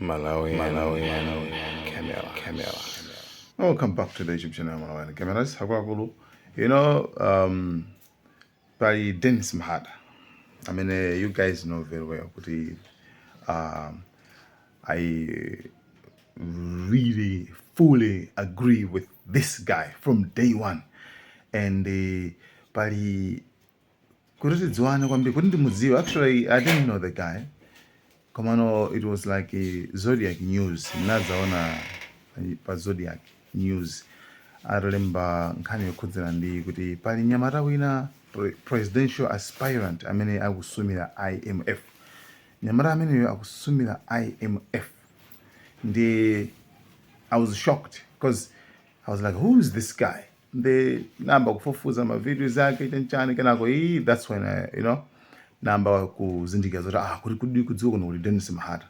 Malawi, Malawi, Camera, Camera. Welcome back to the YouTube channel Malawi Cameras. Akuluakulu, by Dennis Mahata. I mean, you guys know very well kuti I really fully agree with this guy from day one. And pali kuti tidziwane kwambiri, kuti ndimudziwe. Actually, I didn't know the guy. Komano it was like a Zodiac News. Ndinadzaona pa Zodiac News atalemba nkhani yokhudzana ndi kuti pali nyamata wina, presidential aspirant, amene akusumira IMF. Nyamata ameneyo akusumira IMF. Ndi I was shocked because I was like, "Who is this guy?" Ndinayamba kufufuza ma videos ake, chanchani. Kenako iyi, that's when I, nayamba kuzindikira zoti ah, kuti kudi kudziwa kuno kuli Dennis Mahata.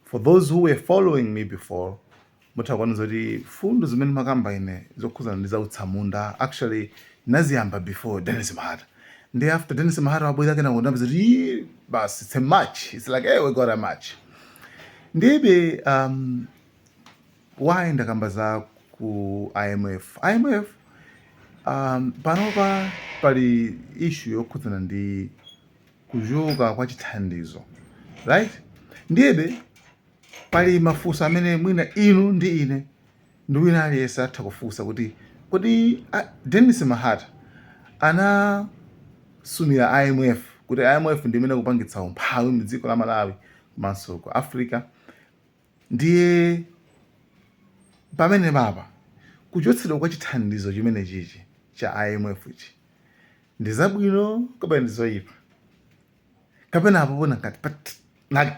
For those who were following me before, mutha kuona zoti fundo zimene makamba ine zokhudzana ndi zautsamunda actually naziyamba before Dennis Mahata. Ndi after Dennis Mahata wabwera, kenako ndapeza kuti "Ii, basi, it's a match." It's like, hey, we got a match. Ndibe why ndakamba za ku IMF? IMF, panopa pali issue yokhudzana ndi kuchoka kwa chithandizo, right? Ndiyebe pali mafunso amene mwina inu ndi ine ndi wina aliyense atha kufunsa kuti kodi Dennis Mahata anasumira IMF kuti IMF ndi imene kupangitsa umphawi mdziko la Malawi komanso ku Africa. Ndiye pamene papa kuchotsedwa kwa chithandizo chimene chichi cha IMF ichi ndi zabwino kapena ndi zoyipa, kapena apo pona ngati, but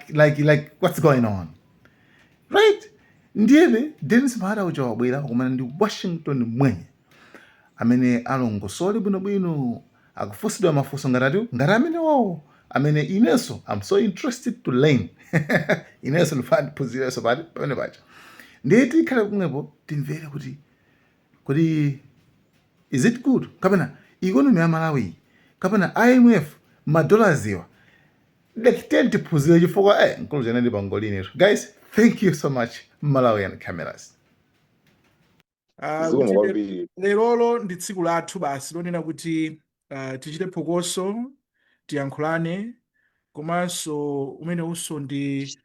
like what's going on, right? Ndiyebe Dennis Mahata uja wabwera kumana ndi Washington Mwenye amene alongosole bwinobwino. Akufunsidwa mafunso ngati ati ngati amene wawo amene inenso I'm so interested to learn. Inenso ndifuna ndiphunzirenso pati pamene pacha. Ndiye tikhale kumwepo, timvere kuti kuti is it good kapena economy ya Malawi kapena IMF madollars iwa. Like, tiphunzire chifukwa nkulu chanedi pangolini. Guys, thank you so much, Malawian Cameras. Zikomo kuti kwambiri. Lerolo ndi tsiku lathu basi lonena kuti tichite phokoso, tiyankhulane, komanso umenewunso ndi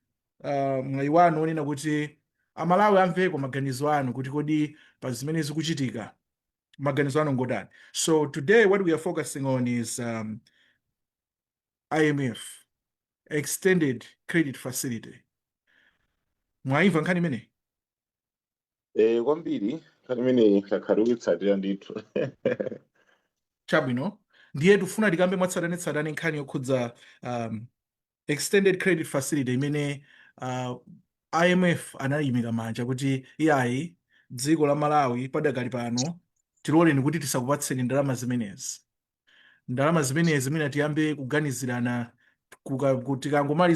mwayi wanu wonena kuti Amalawi amveko maganizo anu kuti kodi pa zimene zikuchitika maganizo anu ngodani. So today what we are focusing on is IMF extended credit facility. Mwayimva nkhani imeneyi? Eh, kwambiri. Nkhani imeneyi takhala tikuyitsatira ndithu. Chabwino, ndiye tifuna tikambe mwatsatanetsatane nkhani yokhudza extended credit facility imene IMF anayimika manja kuti iyayi, dziko la Malawi padakali pano tiloleni kuti tisakupatseni ndalama zimenezi. Ndalama zimenezi mwina tiyambe kuganizirana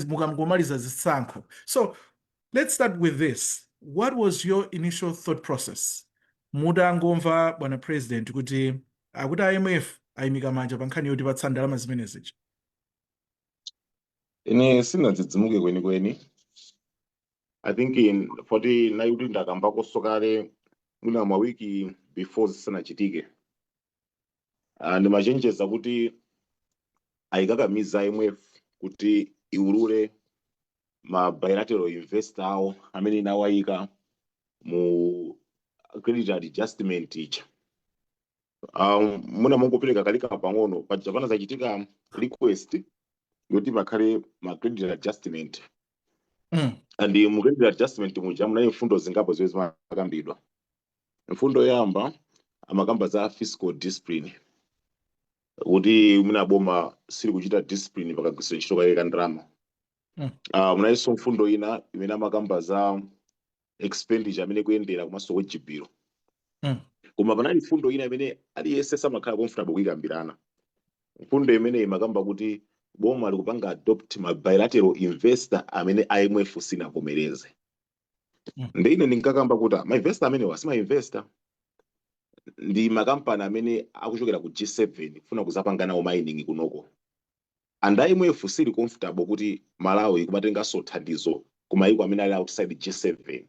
mukangomaliza zisankho. So let's start with this: what was your initial thought process mutangomva bwana president kuti akuti IMF ayimika manja pa nkhani yotipatsa ndalama zimenezi? Ine sinadzidzimuke kwenikweni. I think in poti nayi kuti ndakambakonso kale mwina mawiki before zisanachitike. Ndimachenjeza kuti ayikakamiza IMF kuti iulule ma bilateral investor awo amene inawayika mu credit adjustment ija. Muna mungopereka kalika pang'ono paja pana zachitika request yoti pakhale ma credit adjustment and mu credit adjustment muja munali mfundo zingapo zimene zimakambidwa. Mfundo yoyamba amakamba za fiscal discipline, kuti mwina boma sili kuchita discipline pakagwiritsidwa ntchito kake ka ndalama. Munalinso mfundo ina imene amakamba za expenditure amene kuyendera komanso wage bill. Koma panali mfundo ina imene aliyense samakhala comfortable kuyikambirana. Mfundo imene imakamba kuti boma likupanga adopt ma bilateral investor amene IMF sinavomereze. Ndi ine ndinkakamba kuti ma investor amenewa si ma investor, ndi makampani amene akuchokera ku G7 kufuna kuzapanga nawo mining kunoko, and IMF sili comfortable kuti Malawi kumatenganso thandizo. Ku mayiko amene ali outside G7,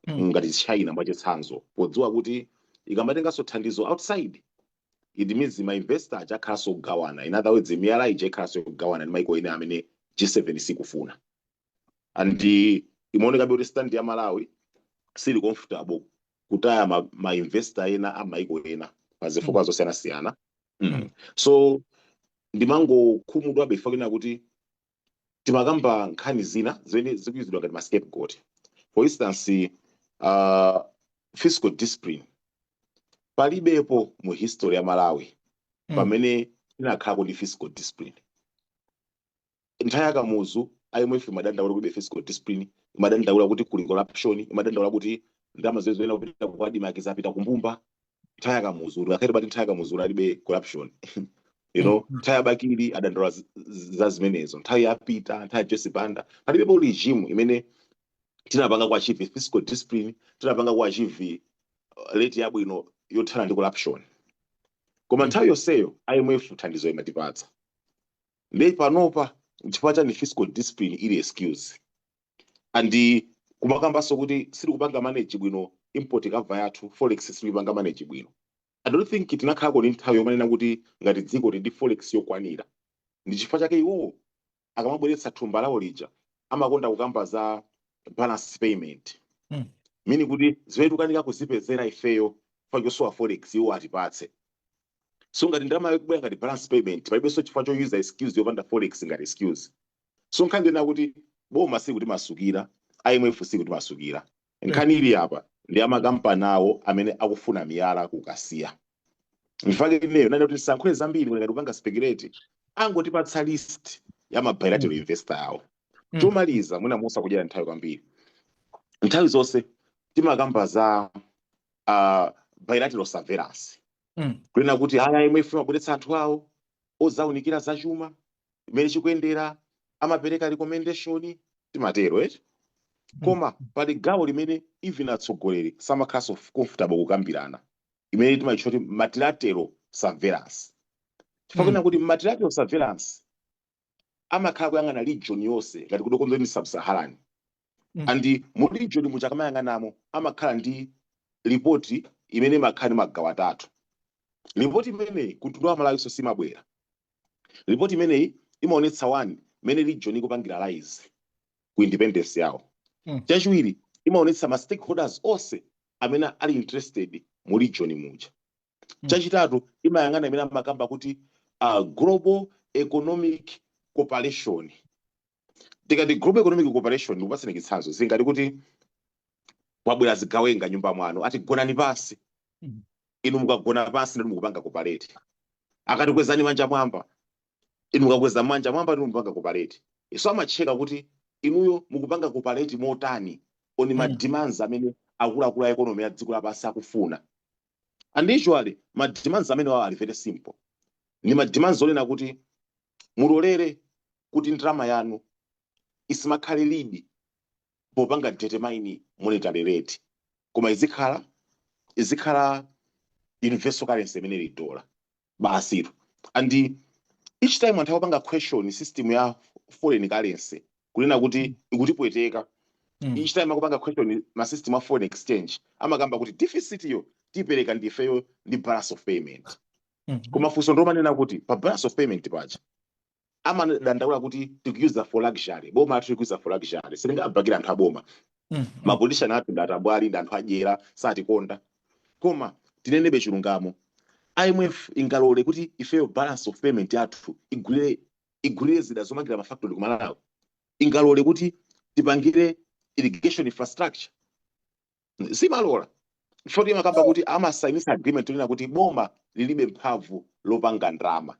ngati China mwachitsanzo, podziwa kuti ikamatenganso thandizo outside, it means ma investor aja akhalanso kugawana. In other words, miyala ija ikhalanso kugawana ndi mayiko ena amene G7 sikufuna. And imaonekabe kuti stand ya Malawi sili comfortable kutaya ma investor ena a mayiko ena pa zifukwa zosiyanasiyana. So ndimangokhumudwabe chifukwa kunena kuti timakamba nkhani zina zimene zikuyuzidwa ngati ma scapegoat. For instance, fiscal discipline. Palibepo mu history ya Malawi pamene tinakhalako ndi fiscal discipline. Nthawi ya Kamuzu, IMF imadandaula kulibe fiscal discipline, imadandaula kuti kuli corruption, imadandaula kuti ndalama zimene zimene kupita ku ADMARC zapita kumbumba. Nthawi ya Kamuzu, ngakhale pati nthawi ya Kamuzu alibe corruption. Nthawi ya Bakili adandaula za zimenezo, nthawi ya Peter, nthawi ya Joyce Banda, palibepo regime imene tinapanga ku achieve fiscal discipline, tinapanga ku achieve rate yabwino yothana ndi corruption. Koma nthawi yonseyo IMF thandizo imatipatsa. Ndi panopa chifukwa chani fiscal discipline ili excuse? And kumakambanso kuti sitikupanga manage bwino import cover yathu, forex sitikupanga manage bwino. I don't think tinakhalako ndi nthawi yomanena kuti ngati dziko tili ndi forex yokwanira. Ndi chifukwa chake iwowo akamabweretsa thumba lawo lija amakonda kukamba za balance payment, meaning kuti zimene tikukanika kuzipezera ifeyo chifukwa chosowa forex, iwo atipatse. So ngati ndalama ikubwera ngati balance payment, palibenso chifukwa choyuza excuse yopanda forex ngati excuse. So nkhani ndiyona kuti boma sikutimasukira, IMF sikutimasukira. Nkhani ili apa ndi amakampani awo amene akufuna miyala kukasiya. Nchifukwa ineyo nane kuti ndisayankhule zambiri ngati kupanga speculate, angotipatsa list ya ma bilateral investor awo. Chomaliza, mwina musakudyera nthawi kwambiri, nthawi zonse timakamba za bilateral surveillance, kunena kuti aya, IMF imabweretsa anthu awo ozaunikira zachuma imene chikuyendera, amapereka recommendation, timatero eti? Koma pali gawo limene even atsogoleri samakhalanso comfortable kukambirana, imene timayitcha kuti multilateral surveillance, chifukwa kunena kuti multilateral surveillance amakhala kuyang'ana region yonse, ngati kudokonzo ndi Sub-Saharan, and mu region muja akamayang'anamo amakhala ndi ripoti imene imakhala ndi magawo atatu. Ripoti imeneyi kumtundu wa Malawi simabwera. Ripoti imeneyi imaonetsa, one, imene region ikupangira rise ku independence yawo. Chachiwiri, imaonetsa ma stakeholders onse amene ali interested mu region muja. Chachitatu, imayang'ana imene amakamba kuti global economic cooperation. Tikati global economic cooperation, ndikupatseni chitsanzo, zingati kuti kwabwera zigawenga nyumba mwanu, ati gonani pansi. Inu mukagona pansi, ndati mukupanga cooperate. Akati kwezani manja mwamba, inu mukakweza manja mwamba, ndinu mukupanga cooperate. So amacheka kuti inuyo mukupanga cooperate motani on ma demands amene akuluakulu a economy ya dziko lapansi akufuna. And usually ma demands amene wawo ali very simple, ni ma demands onena kuti mulolere kuti ndalama yanu isimakhale lead popanga determine monetary rate, koma izikhala universal currency imene ili dollar basitu. And each time anthu akupanga question system ya foreign currency, kunena kuti ikutipweteka, each time akupanga question ma system a foreign exchange, amakamba kuti deficit yo tipereka ndifeyo ndi balance of payment. Koma funso ndomanena kuti pa balance of payment paja amadandaula kuti tikuyuza for luxury, boma athu tikuyuza for luxury, sitingabakira anthu aboma, ma politician athu ndi atambwali, ndi anthu adyera, satikonda. Koma tinenebe chilungamo, IMF ingalole kuti ifeyo balance of payment yathu igulire zida zomangira ma factory ku Malawi? Ingalole kuti tipangire irrigation infrastructure? Simalola, chifukwa imakamba kuti amasayinisa agreement onena kuti boma lilibe mphamvu lopanga ndalama.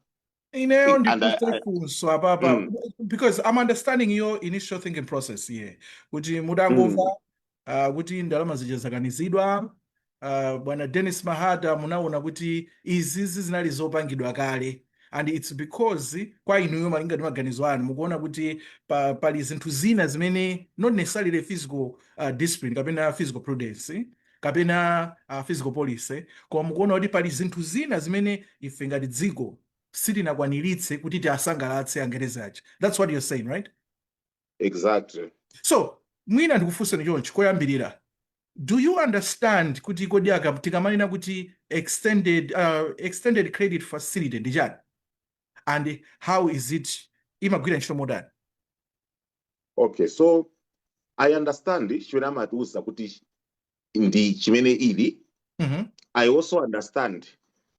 Ineyo And ndifunse funso apapa, because I'm understanding your initial thinking process here, kuti mudangomva kuti ndalama zija zakanizidwa, bwana Dennis Mahata, munaona kuti izizi zinali zopangidwa kale, and it's because kwa inuyo, malinga ndi maganizo anu, mukuona kuti pali zinthu zina zimene not necessarily fiscal discipline kapena fiscal prudence kapena fiscal policy, koma mukuona kuti pali zinthu zina zimene ife ngati dziko sitinakwaniritse kuti tiasangalatse Angerezi aja. That's what you're saying, right? Exactly. So mwina ndikufunseni chonchi koyambirira: do you understand kuti kodi tikamanena kuti extended credit facility ndi chani, and how is it, imagwira ntchito motani? Okay, so I understand chimene amatiuza kuti ndi chimene ili. I also understand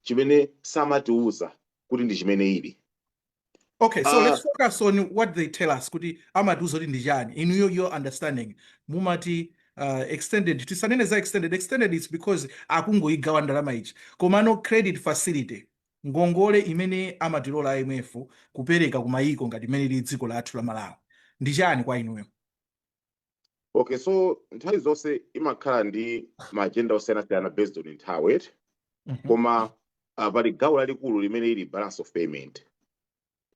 chimene samatiuza kuti ndi chimene ili. Okay, so let's focus on what they tell us kuti amatiuza kuti ndi chani. In your understanding, mumati extended, tisanene za extended. Extended is because akungoyigawa ndalama ichi, komano credit facility, ngongole imene amatilola IMF kupereka ku mayiko ngati imene lili dziko lathu la Malawi, ndi chani kwa inuyo? Okay, so nthawi zonse imakhala ndi ma agenda osiyanasiyana based on nthawi, eti? Koma pali gawo lalikulu limene ili balance of payment.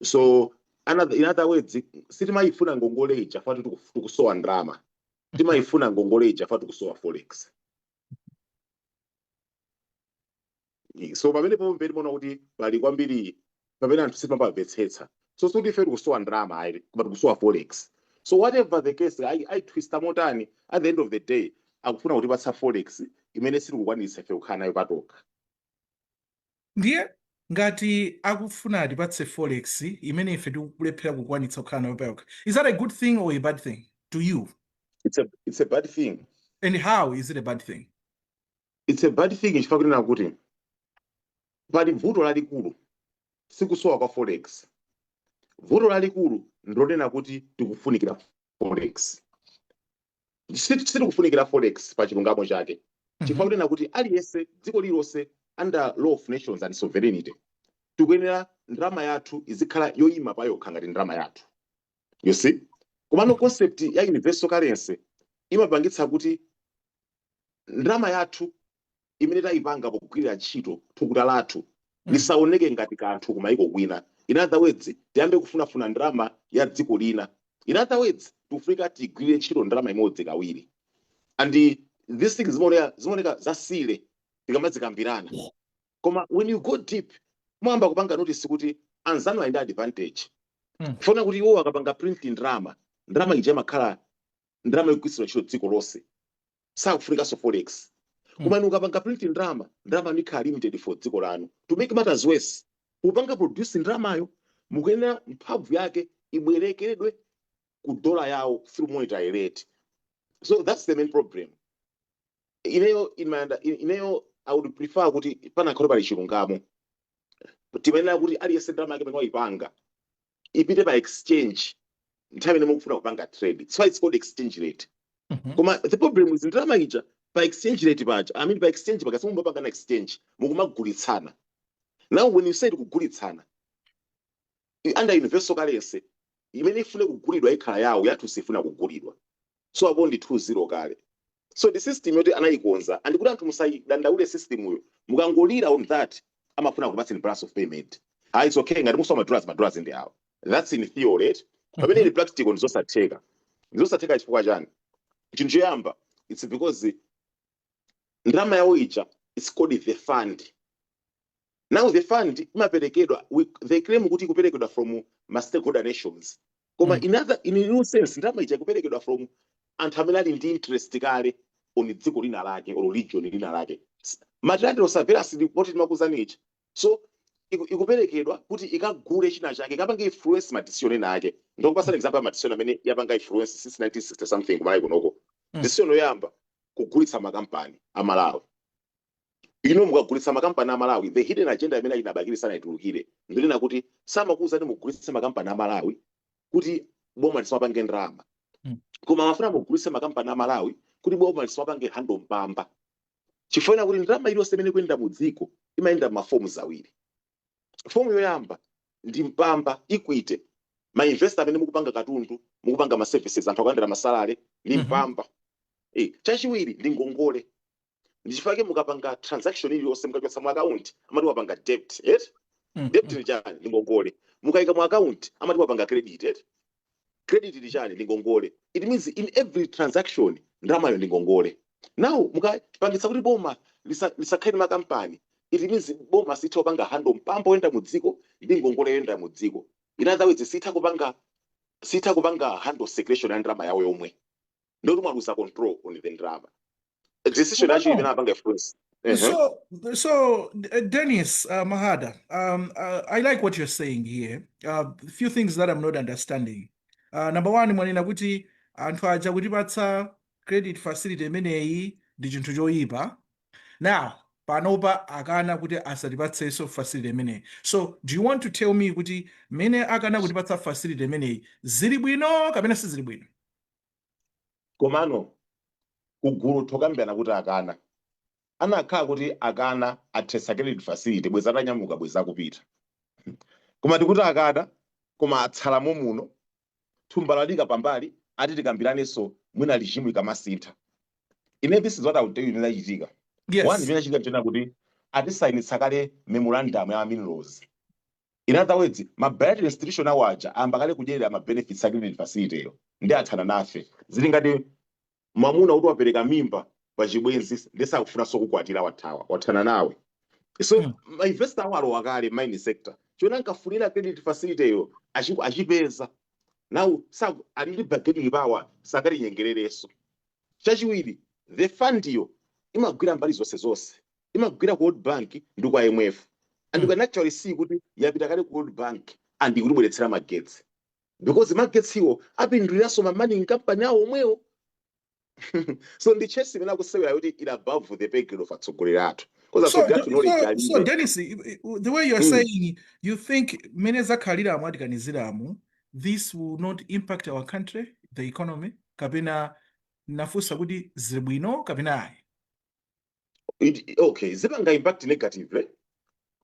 So in other words, sitimayifuna ngongole ija fati tikusowa ndalama, timayifuna ngongole ija fati tikusowa forex. So pamene pomwe timaona kuti pali kwambiri pamene anthu sitimapamvetsetsa. So sikuti ife tikusowa ndalama ayi, koma tikusowa forex. So whatever the case, ayitwista motani, at the end of the day akufuna kutipatsa forex imene sitikukwanitsa ife kukhala nayo patokha. Ndiye ngati akufuna atipatse forex imene ife tikulephera kukwanitsa kukhala nayo payokha, is that a good thing or a bad thing to you? It's a bad thing. And how is it a bad thing? It's a bad thing chifukwa kunena kuti pali vuto lalikulu, sikusowa kwa forex. Vuto lalikulu ndilonena kuti tikufunikira forex. Sitikufunikira forex pa chilungamo chake, chifukwa kunena kuti aliyense, dziko lililonse, under law of nations and sovereignty, tikuyenera ndalama yathu izikhala yoyima pa yokha ngati ndalama yathu, you see. Komano concept ya universal currency imapangitsa kuti ndalama yathu imene tayipanga pogwirira ntchito thukuta lathu lisaoneke ngati kanthu kumayiko kwina. In other words, tiyambe kufunafuna ndalama ya dziko lina. In other words, tikufunika tigwirire ntchito ndalama imodzi kawiri. And these things zimaoneka zasile tikamazikambirana, koma when you go deep, muyamba kupanga notice kuti anzanu ali ndi advantage. Kufuna kuti iwo akapanga print ndalama, ndalama ija imakhala ndalama yogwiritsidwa ntchito dziko lonse, sakufunikanso forex. Koma inu ukapanga print ndalama, ndalama ikhala limited for dziko lanu. To make matters worse, kupanga produce ndalamayo mukuyenera mphamvu yake ibwerekeredwe ku dola yawo through monetary rate. So that's the main problem. Ineyo, in my under, ineyo I would prefer kuti panakhale pali chilungamo, timayenera kuti aliyense ndalama yake imene wayipanga ipite pa exchange nthawi imene mukufuna kupanga trade. That's why it's called exchange rate. Koma the problem is ndalama ija pa exchange rate paja, I mean, pa exchange paja simumapangana exchange, mukumagulitsana. Now when you say kugulitsana under universal currency, imene ifune kugulidwa ikhala yawo, yathu sifuna kugulidwa. So apo ndi 2-0 kale. So the system yoti anayikonza, and kuti anthu musayidandaule system yo, mukangolira on that, amafuna kupatseni balance of payment. Ah, it's okay, ngati musowa madollars, madollars ndi awo. That's in theory, right? Pamene in practical ndizosatheka. Ndizosatheka chifukwa chani? Chinthu choyamba, it's because ndalama yawo ija, it's called the fund. Now the fund imaperekedwa, they claim kuti ikuperekedwa from ma stakeholder nations, koma in real sense ndalama ija ikuperekedwa from anthu amene ali ndi interest kale on dziko lina lake or region lina lake. Multilateral surveillance report timakuzani ichi. So ikuperekedwa kuti ikagule china chake, ikapange influence ma decision ena ake. Ndikupasani example ya ma decision amene yapanga influence since 1960 something kumalawi kunoko. Decision yoyamba, kugulitsa makampani a Malawi. Ino mukagulitsa makampani a Malawi, the hidden agenda imene achina Bakili sanaitulukire ndinena kuti samakuwuzani mugulitse makampani a Malawi kuti boma lisamapange ndalama, koma amafuna mugulitse makampani a Malawi kuti boma lisamapange handle mpamba, chifukwa kuti ndalama iliyonse imene ikuyenda mu dziko imayenda mafomu awiri. Fomu yoyamba ndi mpamba, equity, ma investor amene mukupanga katundu, mukupanga ma services, anthu akulandira ma salary, ndi mpamba. Chachiwiri ndi ngongole. Ndichifukwa mukapanga transaction iliyonse, mukachotsa mu account amati wapanga debt, yes? Debt ni chani? Ndi ngongole. Mukayika mu account amati wapanga credit, yes? Credit ndi chani? Ndi ngongole. It means in every transaction ndalamayo ndi ngongole. Now mukapangitsa kuti boma lisakhale ndi makampani, it means boma sitha kupanga handle mpamba oyenda mu dziko ndi ngongole yoyenda mu dziko. In other words, sitha kupanga Sitha kupanga handle circulation ya ndalama yawo yomwe, ndoti mwaluza control on the ndalama. Decision yacho Komano imene apanga influence. So, Dennis Mahata, I like what you're saying here. Few things that I'm not understanding. Number one, mwanena kuti anthu aja kutipatsa credit facility imeneyi ndi chinthu choyipa. Now, panopa akana kuti asatipatsenso facility imeneyi. So, do you want to tell me kuti mene akana kutipatsa facility imeneyi zili bwino kapena sizili bwino? Komano kugulu tokambirana kuti akana, anakhala kuti akana athetsa credit facility, bweza atanyamuka, bweza kupita. Koma tikuti akana, koma atsalamo muno, thumba lalika pambali, ati tikambiranenso mwina regime ikamasintha. Ine, this is what I would tell you imene achitika. One, imene achitika nchena kuti atisayinitsa kale memorandum ya minerals. In other words, ma bilateral institution awo aja amba kale kudyerera ma benefits a credit facility yo, ndi athana nafe. Zili ngati mwamuna kuti wapereka mimba pa chibwenzi, ndisakufunanso kukwatira, wathawa, wathana nawe. So ma investor awo alowa kale mining sector. Chona nkafunira credit facility yo achipeza. Now ali ndi bargaining power, sakatinyengererenso. Chachiwiri, the fund yo imagwira mbali zonse zonse, imagwira ku World Bank ndi ku IMF, and you can actually see kuti yapita kale ku World Bank and ikutibweretsera magetsi, because magetsiwo apinduliranso ma mining company awo omwewo. So ndi chess imene akusewera kuti ili above the pay grade of atsogoleri athu, because So, atsogoleri athu knowledge so alibe. Dennis, the way you're saying, you think mene zakhaliramu atikaniziramu, this will not impact our country, the economy, kapena nafunsa kuti zili bwino kapena ayi? Okay, zipanga impact negatively,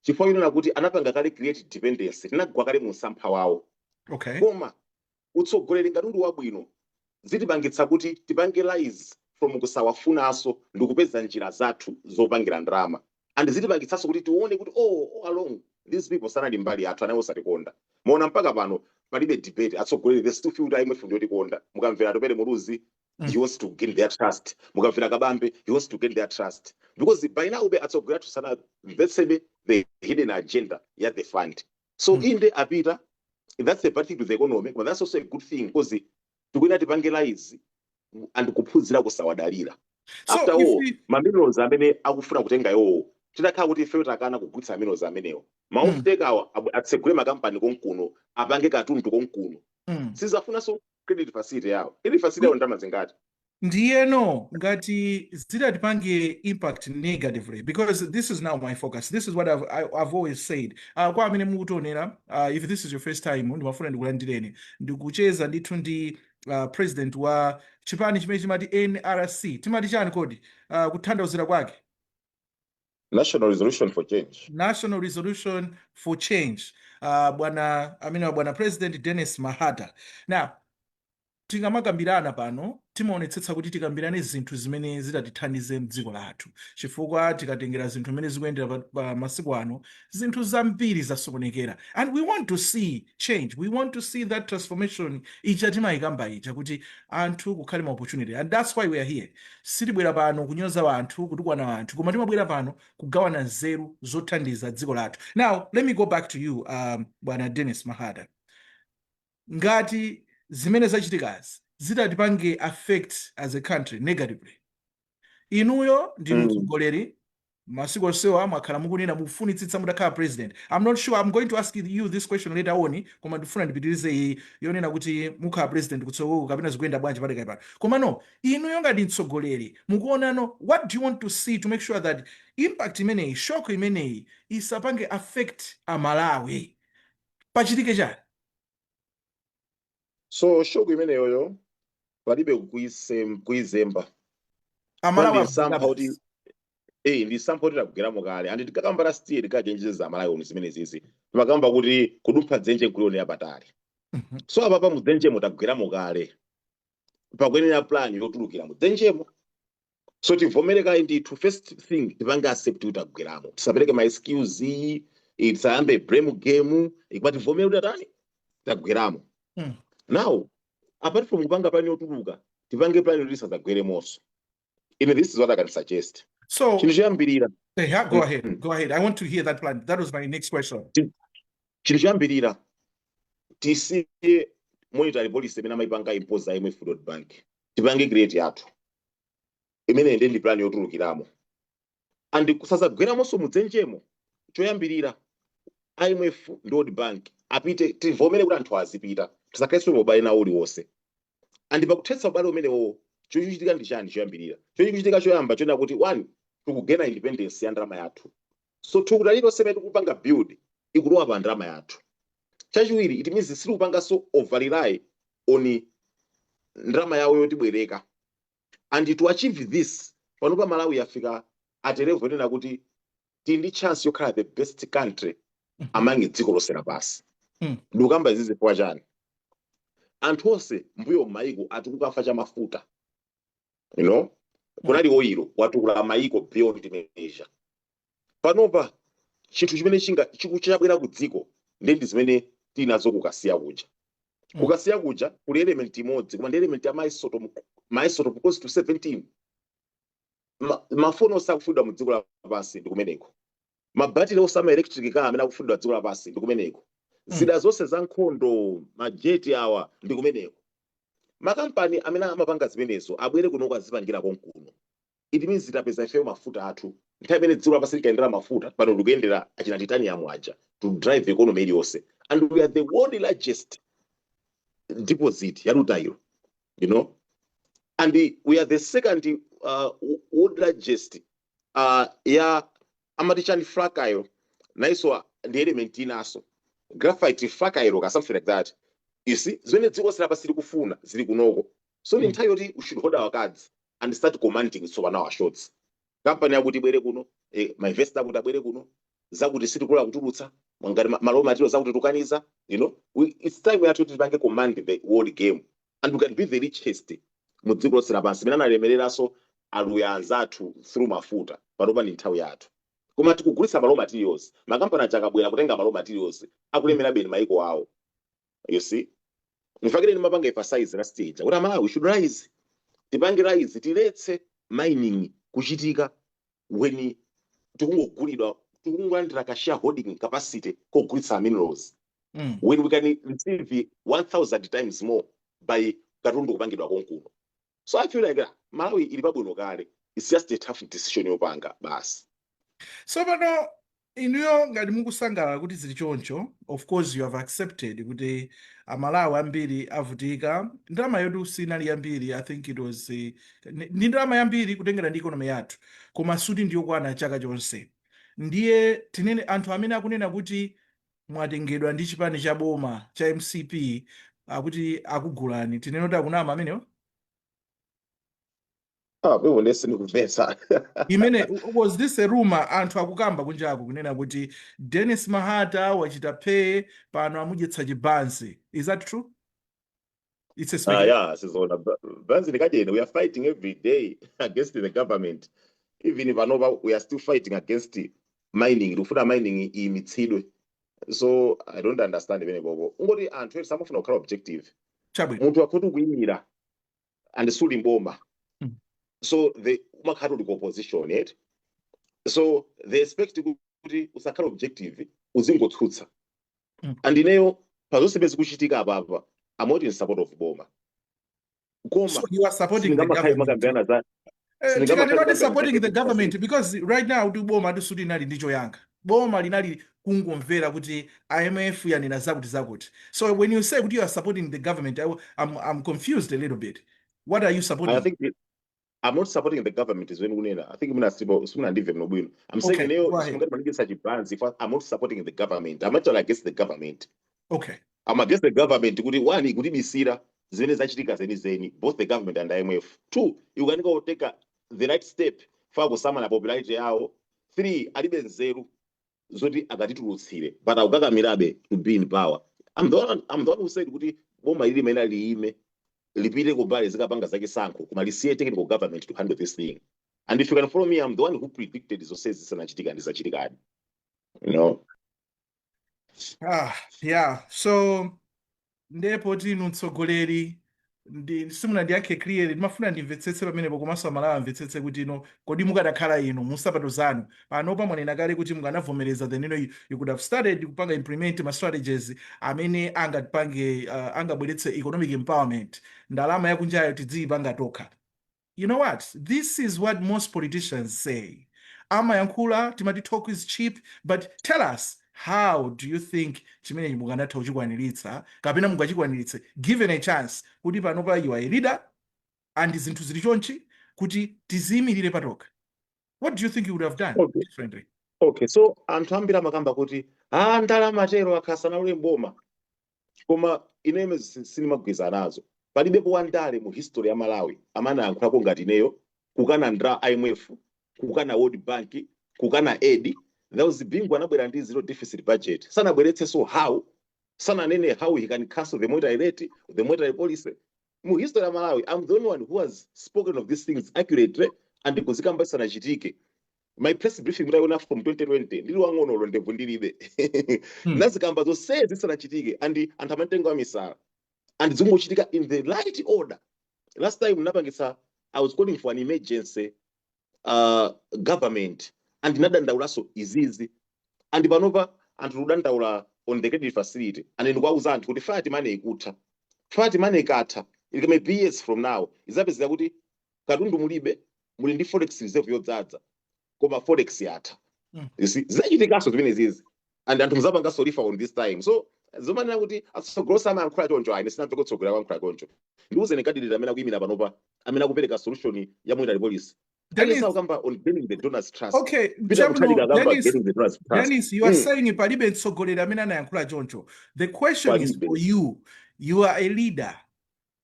chifukwa chinena kuti anapanga kale create dependency, tinagwa kale mu msampha wawo. Koma utsogoleri ngati uli wabwino, zitipangitsa kuti tipange rise from kusawafunanso ndi kupeza njira zathu zopangira ndalama, and zitipangitsanso kuti tione kuti, oh, all along these people sanali mbali yathu, anawo osatikonda. Maona mpaka pano palibe debate, atsogoleri, they still feel kuti IMF ndiyotikonda. Mukamvera Atupele Muluzi, he wants to gain their trust. Mukamvera Kabambe, he wants to gain their trust, because by now be atsogoleri athu sanamvetsebe the hidden agenda ya the fund. So inde apita, that's a bad thing to the economy, but that's also a good thing, because tikuina tipange rise and kuphunzira kusawadalira. So After if all, ma minerals amene akufuna kutenga iwowo, titakhala kuti ifeyo takana kugulitsa minerals amenewo, ma off-taker awa atsegule makampani konkuno, apange katundu konkuno, sizafunanso credit facility yawo. Credit facility yawo ndalama zingati? Ndiyeno ngati zidatipange impact negatively, because this is now my focus, this is what I've always said. Kwa amene mukutionera, if this is your first time, ndimafuna ndikulandireni. Ndikucheza ndithu ndi president wa chipani chimene chimati NRC. Timati chani kodi, kutanthauzira kwake? National Resolution for Change. National Resolution for Change, bwana amene wa bwana President Dennis Mahata. Now, tikamakambirana pano, timaonetsetsa kuti tikambirane zinthu zimene zitatithandize mdziko lathu, chifukwa tikatengera zinthu zimene zikuyendera pa masiku ano, zinthu zambiri zasokonekera, and we want to see change. We want to see that transformation ija timayikamba ija, kuti anthu kukhale ma opportunity, and that's why we are here. Sitibwera pano kunyoza anthu, kutukwana anthu, koma timabwera pano kugawana nzeru zothandiza dziko lathu. Now let me go back to you, bwana Dennis Mahata. Ngati zimene zachitikazi zitatipange affect as a country negatively, inuyo ndinu mtsogoleri, masiku onsewa mwakhala mukunena mukufunitsitsa mutakhala president. I'm not sure, I'm going to ask you this question later on, koma ndifuna ndipitirize iyi yonena kuti mukhala president kutsogolo kapena zikuyenda bwanji padakali pano. Koma no, inuyo ngati mtsogoleri, mukuonano, what do you want to see to make sure that impact imeneyi, shock imeneyi isapange affect Amalawi? Pachitike chani? So shock imeneyoyo palibe kuizemba. Amalawi ndi msampha akugwira kuti basi. Eh, ndi msampha kuti tagweramo kale, and tikakamba last year, tikachenjeza Amalawi zimene zizi, timakamba kuti kudumpha dzenje nkulionera patali. So apapa mudzenjemo tagweramo kale, pakuyenera plan yotulukira mudzenjemo. So tivomere kale ndithu. First thing, tipange accept kuti tagweramo, tisapereke ma excuse, tisayambe blame game, koma tivomere kuti atani, tagweramo. Now, apart from kupanga plan yotuluka, tipange plan yoti tisadzagweremonso. Ine, this is what I can suggest. So chinthu choyambirira Yeah, go ahead. Go ahead. I want to hear that plan. That was my next question. Chinthu choyambirira, tisiye Monetary policy imene amayipanga impose IMF, World Bank, tipange create yathu imene ndi plan yotulukiramo and kusazagweramonso mudzenjemo. Choyambirira, IMF ndi World Bank apite, tivomere kuti anthu azipita, tisakhalenso ubale nawo uliwonse. And pakuthetsa ubale umenewo, chochitika ndi chani? Choyambirira, chochitika choyamba chonena kuti, one, tikugaina independence ya ndalama yathu, so thukuta lililonse pamene tikupanga build ikulowa pa ndalama yathu. Chachiwiri, it means sitikupanganso over rely on ndalama yawo yotibwereka. And to achieve this, panopa Malawi yafika at a level yonena kuti tili ndi chance yokhala the best country among dziko lonse lapansi. Ndikukamba izi zifukwa chani? Anthu onse mbuyo m'mayiko atukuka cha mafuta. Kunali oil, watukula mayiko beyond measure. Panopa chinthu chimene chinga chikuchabwera ku dziko ndi zimene tinazo kukasiya kuja. Kukasiya kuja kuli element imodzi, koma ndi element ya ma isotope, ma isotope close to 17. Mafoni onse akufundidwa mu dziko lapansi ndi kumeneko. Mabatiri onse ama electric car amene akufundidwa dziko lapansi ndi kumeneko. Zida zonse za nkhondo, majeti awa, ndi kumeneko. Makampani amene amapanga zimenezo abwere kunoko, azipangira konkuno. It means tapeza ifeyo mafuta athu. Nthawi imene dziko lapansi likayendera mafuta, pano tikuyendera achina titanium aja to drive economy iliyonse, and we are the world largest deposit ya rutile, and we are the second world largest ya amati chani, fluorite, naiso ndi element inaso, graphite, fluorite ka something like that. You see, zimene dziko lonse lapansi likufuna zili kunoko. So ni nthawi yoti we should hold our cards and start commanding tsopano our shots. Kampani yakuti ibwere kuno, ma investor akuti abwere kuno, zakuti sitikula kutulutsa ngati malo material zakuti tukaniza. It's time yathu kuti tipange command the world game and we can be the richest mu dziko lonse lapansi. Imene analemereranso aluya anzathu through mafuta, panopa ndi nthawi yathu. Koma tikugulitsa ma raw materials, makampani aja akabwera kutenga ma raw materials akulemera beni maiko awo. You see, in fact ndimapanga emphasize last year kuti Amalawi, we should rise, tipange rise, tiletse mining kuchitika when tikungogulidwa, tikungolandira ka shareholding capacity kogulitsa minerals, when we can receive 1000 times more by katundu kupangidwa konkuno. So I feel like, ah, Malawi ili pabwino kale. It's just a tough decision yopanga basi. So pano inuyo ngati mukusangalala kuti zili choncho, of course you have accepted kuti Amalawi ambiri avutika. Ndalama yotu sinali yambiri. I think it was ndi ndalama yambiri kutengera ndi economy yathu, koma suti ndiyokwana chaka chonse. Ndiye tinene anthu amene akunena kuti mwatengedwa ndi chipani cha boma cha MCP, akuti akugulani, tinene kuti akunama amenewo? Ah, pepo ndese ndikumvetsa. Imene was this a rumor anthu akukamba kunjaku kunena kuti Dennis Mahata wachita pay, pano amudyetsa chibanzi? Is that true? It's a Ah, speculation. yeah, sizona banzi ndikajene. We are fighting every day against the government. Even panopa we are still fighting against mining. Tikufuna mining iyimitsidwe. So I don't understand imene popo ungoti anthu eti samafuna kukhala objective. Chabwino. Munthu akhoti ukuyimira and suli mboma, so the umakhala uli ku opposition yet, so they expect kuti usakhale objective, uzingotsutsa. And ineyo pazonse zikuchitika apapa, I'm not in support of boma, koma So you are supporting the sindingamakhale government? makambirana za Tikati sindingamakhale not supporting the makambirana za government, because right now kuti boma lisuti linali ndi choyankha, boma linali kungomvera kuti IMF yanena zakuti zakuti. So when you say kuti you are supporting the government, I'm confused a little bit. What are you I supporting? think I'm not supporting the government is when kunena. I think mina sipo simunandimve mno bwino. I'm saying Okay, ineyo go ahead. simungati mandigisa chibanzi if I'm not supporting the government. I'm actually against the government. I'm against the government kuti, one, ikutibisira zimene zachitika zenizeni, both the government and IMF. Two, ikukanika kuteka the right step fa kusamala popularity yawo. Three, alibe nzeru zoti akatitulutsire, but akukakamirabe to be in power. I'm the one who said kuti boma ili limene liyime, lipite kumbali zikapanga zachisankho, koma lisiye technical government to handle this thing. And if you can follow me, I'm the one who predicted zonse zisanachitika, ndi zachitikadi. Ah, yeah. So ndipo tinu mtsogoleri Ndi simunandiyankhe clearly. Ndimafuna ndimvetsetse pamenepo, komanso Amalawi amvetsetse kuti ino kodi mukadakhala inu munsapato zanu panopa, mwanena kale kuti mukanavomereza, then you could have started kupanga implement ma strategies amene angapange angabweretse economic empowerment, ndalama yakunjayo tidziyipanga tokha. You know what? This is what most politicians say. Amayankhula, timati talk is cheap, but tell us, how do you think chimene mukanatha kuchikwaniritsa kapena mungachikwaniritse, given a chance kuti panopa you are a leader and zinthu zili chonchi, kuti tiziyimirire patokha? What do you think you would have done differently? Okay, so anthu ambiri amakamba kuti, ah, ndalama tero akhasana ule mboma, koma ine sinimagwirizana nazo. Palibepo wandale mu history ya Malawi amene ayankhulako ngati ineyo kukana ndra IMF, kukana World Bank, kukana aid. That was Bingu, anabwera ndi zero deficit budget, sanabweretsenso how, sananene how he can cancel the monetary rate, the monetary policy. Mu history ya Malawi, I'm the only one who has spoken of these things accurately and kuzikamba zisanachitike. My press briefing mutayiona from 2020, ndili wang'ono, ndevu ndilibe, nazikamba zonsezi zisanachitike, and anthu amatenga misala and zikungochitika in the right order. Last time napangisa, I was calling for an emergency government and nadandaulaso izizi, and panopa anthu kudandaula on the credit facility, and ndikuwauza anthu kuti fiat money ikutha. Fiat money ikatha, it may be years from now, izapezeka kuti katundu mulibe, muli ndi forex reserve yodzadza koma forex yatha. You see, zinachitikanso zimene zizi and anthu muzapanganso refer on this time. So zomanena kuti atsogolo samayankhula choncho, ayi, sinamve kutsogolera kuyankhula choncho. Ndiwuzeni candidate amene akuyimira panopa amene akupereka solution ya monetary policy. Dennis, akamba on gaining the donors' trust. Peter Chabwino, Mutharika akamba Dennis, getting the donors' trust. Dennis, you are saying palibe mtsogoleri amene anayankhula choncho. The question is Palibe. for you. You are a leader.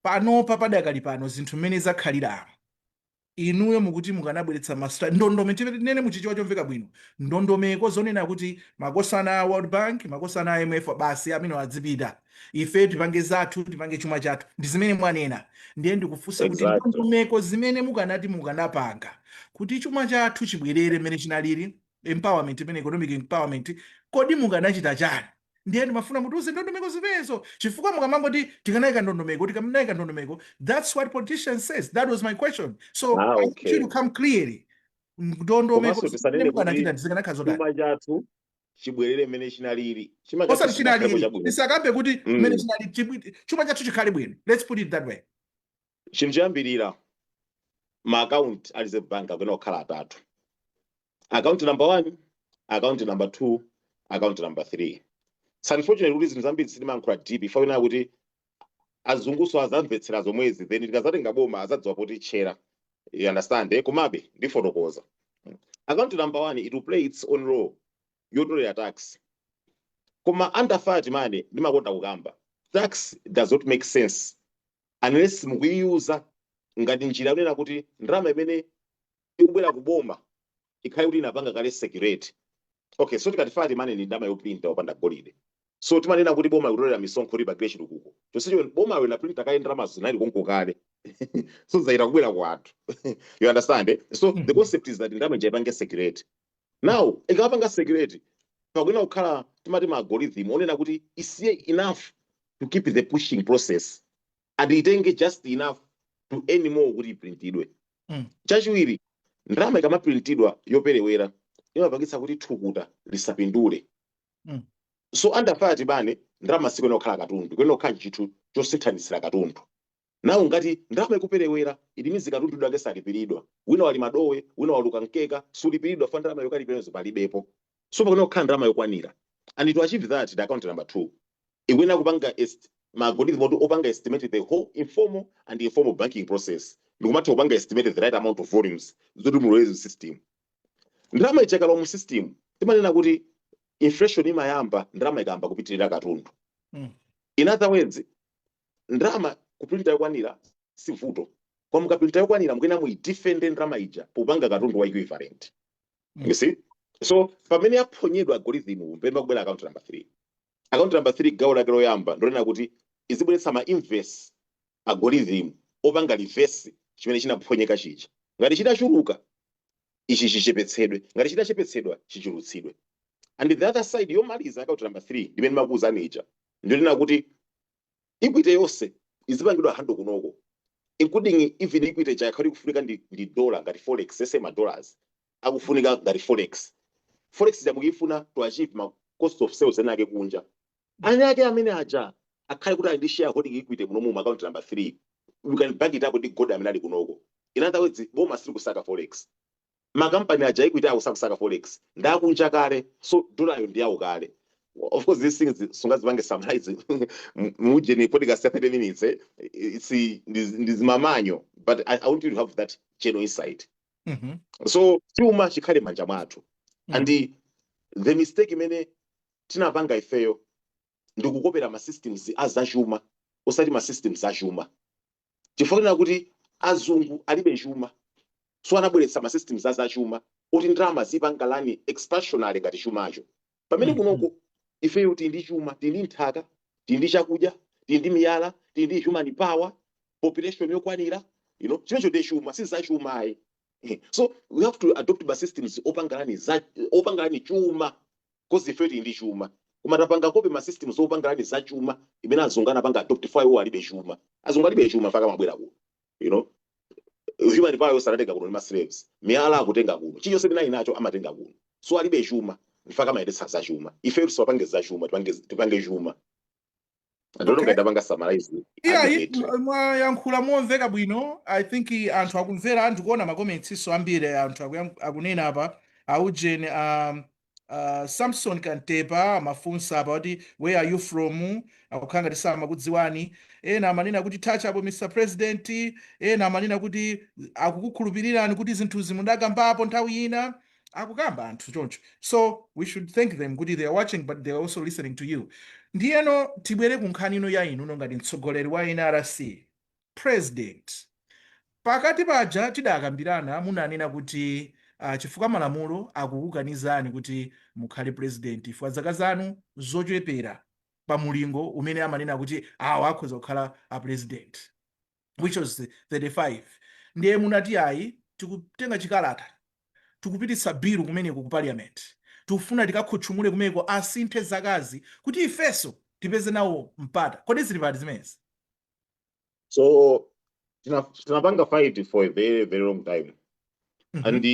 Panopa, padakali pano, zinthu mmene zakhalira, inuyo mukuti mukanabweretsa ndondomeko, tinene muchichewa chomveka bwino, ndondomeko zonena kuti makosana a World Bank, makosana a IMF, basi, amene adzipita, ife tipange zathu, tipange chuma chathu. Ndi zimene mwanena. Ndiye ndikufunsa kuti ndondomeko zimene mukanati mukanapanga kuti chuma chathu chibwerere mmene chinalili, empowerment imene, economic empowerment, kodi mukanachita chani? Ndiye ndimafuna mutiuze ndondomeko zimenezo, chifukwa mukamangoti tikanayika ndondomeko, tikanayika ndondomeko, that's what politicians says. That was my question. So I want you to come clearly, ndondomeko Komanso zimene tisanene kuti mukanachita zikanakhala zotani? Chuma chathu chibwerere mmene chinalili, chuma chathu Osati chinakhalepo chinalili, chabwino. tisakambe kuti mmene chinalili, chuma chathu chikhale bwino. Let's put it that way. Chinthu choyambirira, ma account a Reserve Bank akuyenera kukhala atatu: account number one, account number two, account number three. It's unfortunate kuti zinthu zambiri sitimayankhula deep, ifa kuti azunguso azamvetsera zomwezi, then tikazatenga boma azadziwa poti tchera, you understand, eh? Komabe ndifotokoza. Account number one, it will play its own role yotolera tax, koma under fiat money, ndimakonda kukamba, tax does not make sense unless mukuyiyuza ngati njira yonena kuti ndalama imene ikubwera kuboma ikhale kuti inapanga kale circulate. Okay, so tikati fiat money ni ndalama yoprinta opanda golide, so timanena kuti boma ikutolera misonkho kuti ipagire chitukuko chonsecho boma linaprinta kale ndalama, zinali konko kale, so zayita kubwera ku anthu, you understand, eh? So the concept is that ndalama ija ipange circulate. Now ikapanga circulate, pakuyenera kukhala timati ma algorithm onena kuti isiye enough to keep the pushing process and itenge just enough to earn more kuti iprintidwe. Chachiwiri, ndalama ikamaprintidwa yoperewera imapangitsa kuti thukuta lisapindule. So under fiat money, ndalama sikuyenera kukhala katundu, ikuyenera kukhala chinthu chosinthanitsira katundu. Nawo ngati ndalama ikuperewera, it means katundu ake salipiridwa. Wina wali madowe, wina waluka mkeka, sulipiridwa fa ndalama yokalipiridwa palibepo. So pakuyenera kukhala ndalama yokwanira, and to achieve that, the account number two ikuyenera kupanga ma algorithm oti opanga estimate the whole informal and informal banking process, ndikumatha kupanga estimate the right amount of volumes zoti muloweze system. Ndalama ichakalowa mu system, timanena kuti inflation imayamba ndalama ikayamba kupitirira katundu. In other words, ndalama kuprinta yokwanira si vuto, koma mukaprinta yokwanira mukuyenera muyidefende ndalama ija popanga katundu wa equivalent. You see, so pamene yaphonyedwa algorithm, pamene pakubwera account number 3. Account number 3, gawo lake loyamba ndonena kuti izibweretsa ma inverse algorithm opanga reverse chimene chinaphonyeka chija. Ngati chitachuluka, ichi chichepetsedwe; ngati chitachepetsedwa, chichulutsidwe. And the other side yomaliza, account number 3, ndimene makuwuzani ija, ndionena kuti equity yonse Izipangidwa handle kunoko, including even Equity chakhali kufunika ndi dollar ngati forex, ese ma dollars akufunika ngati forex. Forex jamukifuna to achieve ma cost of sales ena ake kunja, ane ake amene aja akhale kuti ali ndi shareholding Equity munomu mu account number 3. You can back it up ndi gold amene ali kunoko. In other words, boma sili kusaka forex, makampani aja Equity awo sakusaka forex, ndakunja kale, so dolayo ndi yawo kale. Of course, these things sungazipange summarize mujeni podcast ya 30 minutes, eh? It's ndizimamanyo, but I want you to have that general insight. So chuma chikhale manja mwathu. And the mistake imene tinapanga ifeyo ndikukopera ma systems azachuma, osati ma systems achuma, chifukwa kuti azungu alibe chuma, so anabweretsa ma systems azachuma oti ndalama zipanga run expansionary ngati chumacho, pamene kunoko ifeyo tili ndi chuma, tili ndi nthaka, tili ndi chakudya, tili ndi miyala, tili ndi human power, population yokwanira. Chimecho ndi chuma, si zachumayi. So we have to adopt ma systems opanga run chuma, 'cause ifeyo tili ndi chuma, koma tapanga copy ma systems opanga run za chuma imene azungu anapanga adopt. For iwo alibe chuma, azungu alibe chuma mpaka mabwera kuno. Human power yonse anatenga kuno ndi ma slaves, miyala akutenga kuno, chilichonse tinali nacho amatenga kuno, so alibe chuma mpaka amayendetsa za chuma. Ifeyo tisapange za chuma, tipange chuma. I don't know. Ngati summarize Iya, adequately. Mwayankhula momveka bwino. I think anthu akumvera, anthu kuona ma comments ambiri, anthu akunena apa aujeni, Samson Kantepa amafunsa apa kuti, "Where are you from?" Akukhala ngati samakudziwani. Ena amanena kuti, "Touch apo, Mr President." Ena amanena kuti akukukhulupirirani kuti zinthuzi mudakambapo nthawi ina. Akukamba anthu choncho, so we should thank them kuti they are watching, but they are also listening to you. Ndiyeno tibwere ku nkhani ino ya inuno ngati mtsogoleri wa NRC, president. Pakati paja tidakambirana, munanena kuti chifukwa malamulo akukukanizani kuti mukhale president chifukwa zaka zanu zochepera pa mulingo umene amanena kuti awa akhoza kukhala a president, which was 35. Ndiye munati, ayi, tikutenga chikalata, tikupititsa bill kumeneko ku parliament, tikufuna tikakhutchumule kumeneko asinthe zakazi kuti ifenso tipeze nawo mpata. Kodi zili pati zimenezi? So tinapanga fight for a very, very long time. And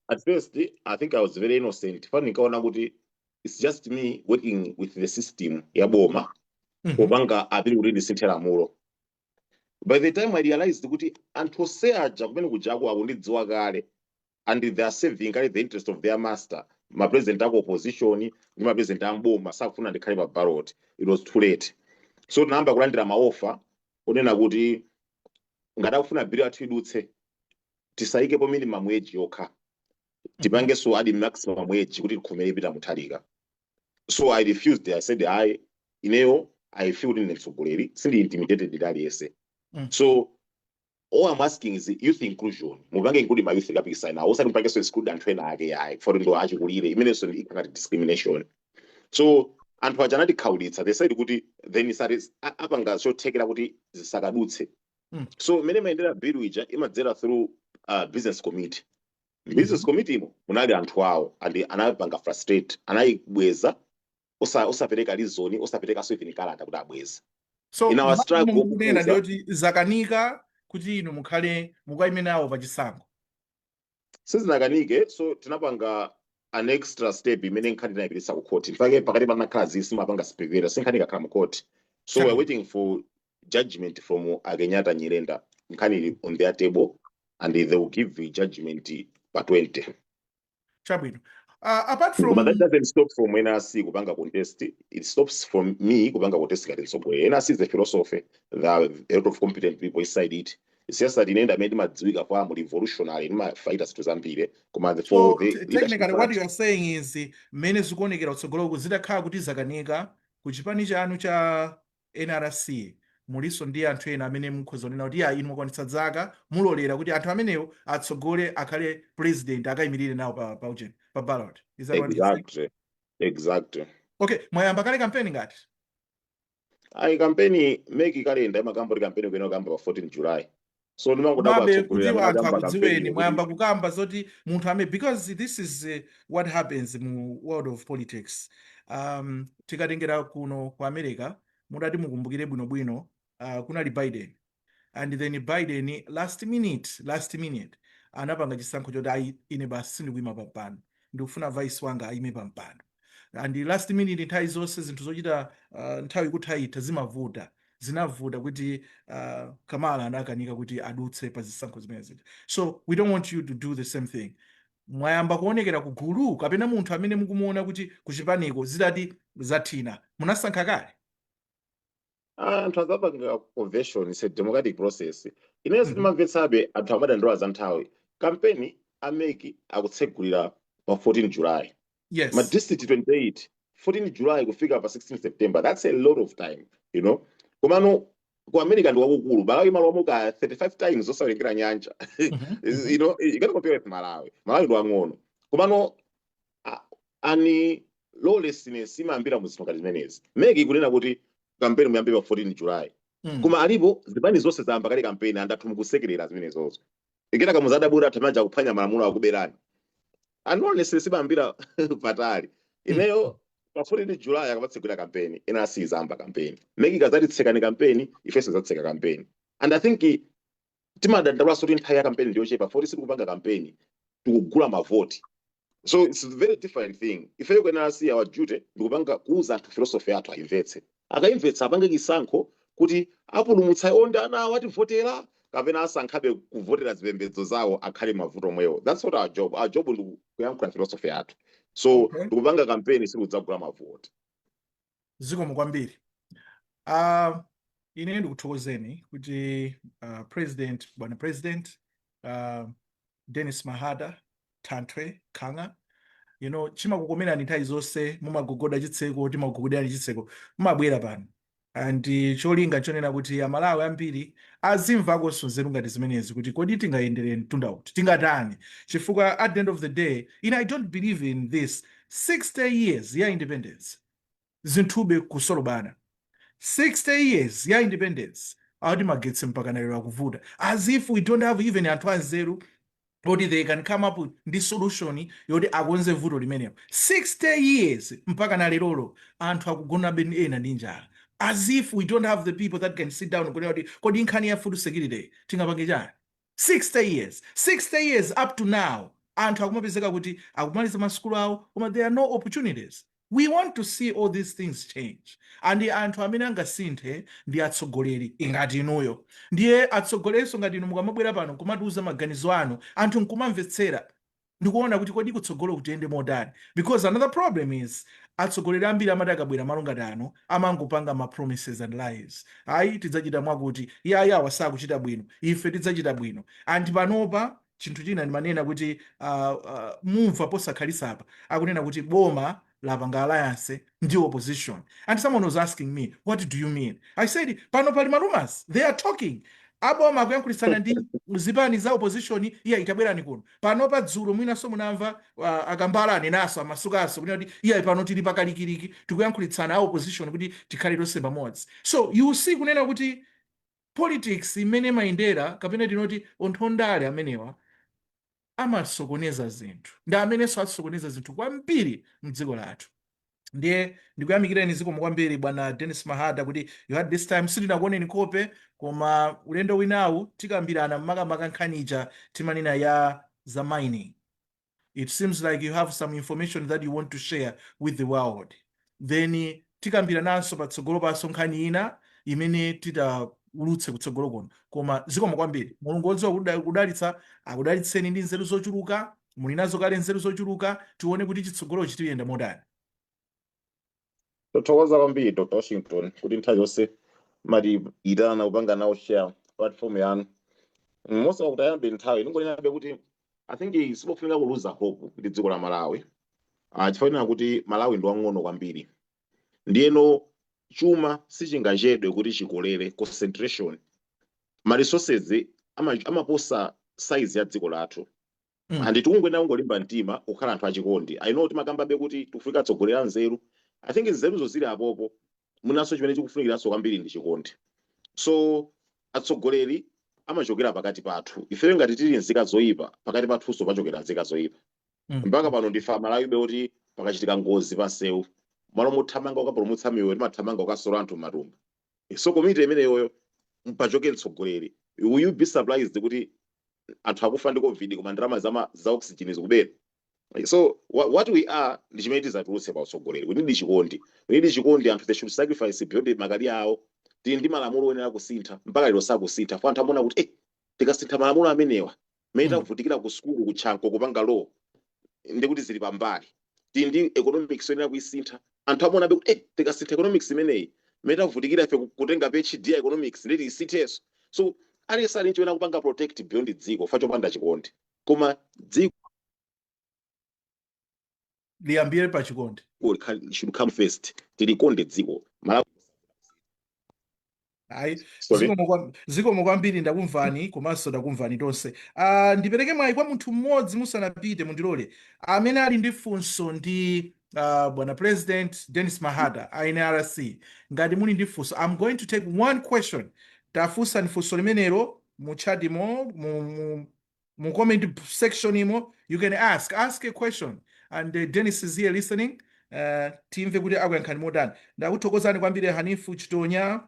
at first I think I was very innocent, fani nikaona kuti it's just me working with the system ya boma popanga appeal kuti ndisinthe lamulo. By the time I realized kuti anthu onse aja kumene kujako akundidziwa kale and they are serving kale the interest of their master, ma president ako opposition ndi ma president amboma sakufuna ndikhale pa ballot, it was too late. So tinayamba kulandira ma offer onena kuti ngati akufuna bill yathu idutse, tisayikepo minimum age yokha, tipangenso add maximum age kuti tikhomere Peter Mutharika. So I refused. I said, I ineyo I feel kuti ndine mtsogoleri, sindi intimidated ndi aliyense. So all I'm asking is youth inclusion. Mupange include ma youth kapikisana nawo, osati mupangenso exclude anthu ena ake, ayi, for ndo achikulire, imenenso ndi ngati discrimination. So anthu aja anatikhawulitsa. They said kuti then isati apanga chothekera kuti zisakadutse. So imene imayendera bill ija imadzera through business committee. Business committee imo munali anthu awo and anapanga frustrate, anayibweza osapereka reason, osaperekanso even kalata kuti abweze. So In our struggle mukunena kukuza ndiyoti zakanika kuti inu mukhale mukayime nawo pa chisankho? Sizinakanike. So tinapanga an extra step imene nkhani tinayipititsa ku court. In fact, pakati panakhala zisi simapanga speculate, sinkhani ikakhala mu court. So we're waiting for judgment from a Kenyatta Nyirenda. Nkhani ili on their table and they will give the judgment pa 20. Chabwino. Apart from But that doesn't stop from NRC kupanga contest. It stops from me kupanga contest ngati mtsogoleri. NRC is a philosophy. There are a lot of competent people inside it. It's just that ine ndamene ndimadziwika kwa am revolutionary, ndimafighta zinthu zambiri, koma So for the leadership technically what part you are saying is, mmene zikuonekera kutsogoloku, zitakhala kuti zakanika, ku chipani chanu cha NRC mulinso ndi anthu ena amene mukhoza kunena kuti ya, inu mwakwanitsa zaka, mulolera kuti anthu amenewo atsogole, akhale president, akayimirire nawo pa ujeni, pa ballot. Is that what you're saying? Exactly. Okay, mwayamba kale kampeni ngati? Ayi, kampeni MEC kalenda imakamba kuti kampeni kuyenera kuyamba pa 14 July, so ndimangodabwa Komabe atsogoleri kuti amene anthu akuyamba akudziweni, kampeni mwayamba kukamba zoti munthu amene, because this is what happens mu world of politics. Tikatengera kuno ku America, mudati mukumbukire bwinobwino. Kunali Biden, and then Biden last minute anapanga chisankho choti, "Ayi, ine basi sindikuyima pampando, ndikufuna vice wanga ayime pampando." And last minute, nthawi zonse zinthu zochita nthawi ikuthaitha zimavuta. Zinavuta kuti Kamala anakanika kuti adutse pa zisankho zimene zija. So we don't want you to do the same thing. Mwayamba kuonekera ku gulu kapena munthu amene mukumuona kuti kuchipaniko zidati zathina, munasankha kale? Anthu azapanga convention. It's a democratic process. Ineyo sindimamvetsabe anthu amadandaula za nthawi. Kampeni a MEC akutsegulira pa 14 July. Ma district 28, 14 July kufika pa 16 September, that's a lot of time. Komano ku America ndi wakukulu, Malawi malo ka 35 times osawerengera nyanja. You can't compare with Malawi. Malawi ndi wang'ono. Komano ani lawlessness imayambira mu zinthu ngati zimenezi. MEC ikunena kuti kampeni muyambe pa 14 July, koma alipo zipani zonse zayamba kale kampeni, andathu mukusekerera zimenezozo. Ikena kamuzadabura atamaja kuphwanya malamulo, akuberani. Unlawlessness imayambira patali. Ineyo pa 14 July akapatsegulira kampeni, ena asiyizamba kampeni. MEC ikazati tsekani kampeni, ifenso zatseka kampeni. And I think timadandaulaso kuti nthawi ya kampeni ndiyochepa, 40 sitikupanga kampeni, tikugula mavoti. So it's a very different thing. Ifeyo ku NRC, our duty ndikupanga kuuza anthu philosophy yathu, ayimvetse. Akayimvetsa, apange chisankho kuti apulumutsa iwo ndi ana awo ativotera, kapena asankhabe kuvotera zipembedzo zawo, akhale mavuto omwewo. That's not our job. Our job ndi kuyankhula philosophy yathu. So ndikupanga kampeni, sikudzagula mavoti. Zikomo kwambiri. Ine ndikuthokozeni kuti president, bwana President Dennis Mahata Thanthwe Khanga, chimakukomerani nthawi zonse mumagogoda chitseko, timakugogoderani chitseko, mumabwera pano, and cholinga chonena kuti Amalawi ambiri azimvakonso nzeru ngati zimenezi, kuti kodi tingayendere mtunda uti, tingatani? Chifukwa at the end of the day, ine I don't believe in this 60 years ya independence, zinthube kusolobana. 60 years ya independence, akuti magetsi mpaka lero akuvuta, as if we don't have even anthu anzeru oti they can come up ndi solution yoti akonze vuto limenelo. 60 years mpaka na lerolo anthu akugonabe ena ndi njala, as if we don't have the people that can sit down kunena kuti, kodi nkhani ya food security tingapange chani? 60 years, 60 years up to now, anthu akumapezeka kuti akumaliza masukulu awo koma there are no opportunities. We want to see all these things change, and anthu amene angasinthe ndi atsogoleri ngati inuyo. Ndiye atsogolerenso ngati inu mukamabwera pano nkumatiuza maganizo anu, anthu nkumamvetsera ndikuona kuti kodi kutsogolo kutiyende motani? Because another problem is atsogoleri ambiri amati akabwera malo ngati ano, amangopanga ma promises and lies. "Ayi, tidzachita mwakuti." Iye, "Ayi, awa sakuchita bwino, ife tidzachita bwino." And panopa chinthu china ndimanena kuti mumva posakhalisa apa akunena kuti boma lapanga alliance ndi opposition, and someone was asking me, "What do you mean?" I said pano pali ma rumors, they are talking, aboma akuyankhulitsana ndi zipani za opposition, iya itabwerani kuno. Pano pa dzulo mwinanso munamva akambala anenaso, amasukanso kunena kuti, iya, pano tili pakalikiliki, tikuyankhulitsana a opposition kuti tikhale tonse pamodzi. So you see kunena kuti politics imene imayendera, kapena tinoti anthu ondale amenewa amasokoneza zinthu, ndi amenenso asokoneza zinthu kwambiri mdziko lathu. Ndiye ndikuyamikireni, zikomo kwambiri bwana Dennis Mahata kuti you had this time. Sitinakuoneni nkhope, koma ulendo winawu tikambirana makamaka nkhani ija timanena ya za mining. It seems like you have some information that you want to share with the world. Then tikambirananso patsogolo paso nkhani ina imene titaulutse kutsogolo kuno. Koma zikomo kwambiri. Mulungu wodziwa kudalitsa akudalitseni ndi nzeru zochuluka. Muli nazo kale nzeru zochuluka. Tione kuti chitsogolo chitiyenda motani. Tothokoza kwambiri, Dr Washington, kuti nthawi yonse matiitana kupanga nawo share platform yanu. Mosakutayambe nthawi, ningonenabe kuti I think sipofunika kuluza hope ndi dziko la Malawi, chifukwa kuti Malawi ndi wang'ono kwambiri. Ndiyeno chuma sichingachedwe kuti chikolere concentration. Ma resources amaposa size ya dziko lathu. And tikungwena kungolimba mtima, kukhala anthu achikondi. I know timakambabe kuti tikufika atsogolera nzeru. I think nzeruzo zili apopo, mwinanso chimene chikufunikiranso kwambiri ndi chikondi. So atsogoleri amachokera pakati pathu ifeyo. Ngati tili nzika zoyipa, pakati pathunso pachokera nzika zoyipa. Mpaka pano ndife Amalawibe kuti pakachitika ngozi pansewu, malo mothamanga ukapulumutsa miyoyo, timathamanga ukasola anthu m'matumba. So community imeneyoyo Pachoke mtsogoleri, will you be surprised kuti anthu akufa ndi COVID koma ndalama za oxygen zikubera? So what we are ndi chimene tizatulutse pa utsogoleri. We need chikondi, we need chikondi. Anthu, they should sacrifice beyond ma career awo. Tili ndi malamulo oyenera kusintha, mpaka lero sakusintha. Fo anthu amaona kuti tikasintha malamulo amenewa, mmene tavutikira ku sukulu kutchanko kupanga law, ndikuti zili pambali. Tili ndi economics oyenera kuisintha. Anthu amaonabe kuti tikasintha economics imeneyi, mmene tavutikira ife kutenga PhD ya economics, nditi isinthenso. So aliyense ali nchoyenera kupanga protect beyond dziko fa chopanda chikondi, koma dziko liyambire pa chikondi. Should come first. Tilikonde dziko Malawi. Ayi. Sorry. Zikomo kwambiri, ndakumvani komanso ndakumvani tonse. Ndipereke mwayi kwa munthu mmodzi musanapite, mundilole, amene ali ndi funso ndi bwana President Dennis Mahata a NRC. Ngati muli ndi funso, I'm going to take one question. Tafunsani funso limenelo mu chatimo, mu comment section imo. You can ask a question and Dennis is here listening. Timve kuti akuyankhani motani. Ndakuthokozani kwambiri Hanifu Chitonya,